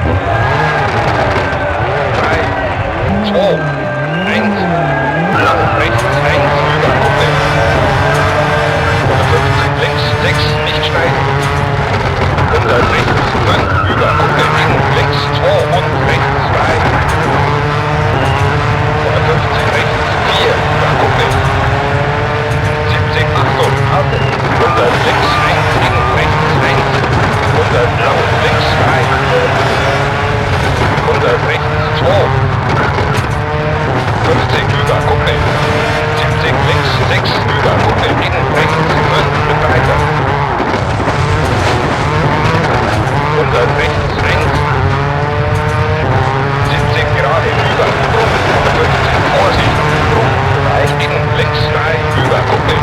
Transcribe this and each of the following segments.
3, 2, 1. Lang rechts 1 über Kuppe. 150 links 6, nicht schneiden. 100 rechts 5 über Kuppe, eng links 2 und rechts 3. 150 rechts 4 über Kuppe. 70, Achtung, Auto. 100 links 1, eng rechts 1. 100 lang links 3. 100 rechts 2. 50 über Kuppe. 70 links 6 über Kuppe, eng rechts 5 mit weiter. 100 rechts 1. 70 gerade über Sprung, 150 Vorsicht, Sprung, Leicht. eng links 3 über Kuppe.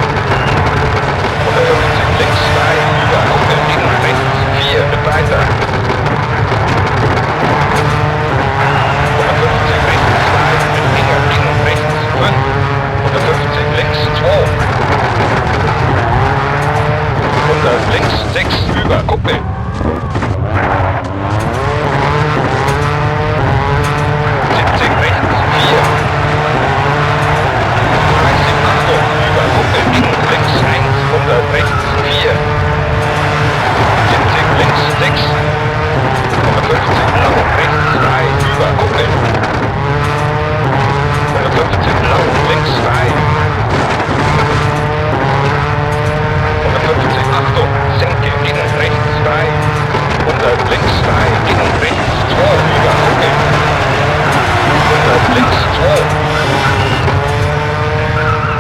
150 links 3 über Kuppe, eng rechts 4 mit weiter. 150 rechts 2 mit enger, eng rechts 5. 150 links 2. 100 links 6 über Kuppe. 70 rechts 4. 30 Achtung über Kuppe, eng links 1, 100 rechts 4. 70 links 6. 150 lang rechts 3 über Kuppe. 150 lang links 3. 150 Achtung, Senke eng rechts 3. 100 links 3, eng rechts 2 über Kuppe. 100 links 2.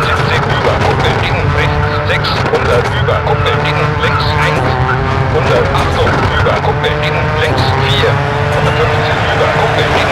70 über Kuppe, eng rechts 6, 100 über Kuppe, eng links 1. 100 Achtung, über Kuppe, eng links 4. 150 über Kuppe, eng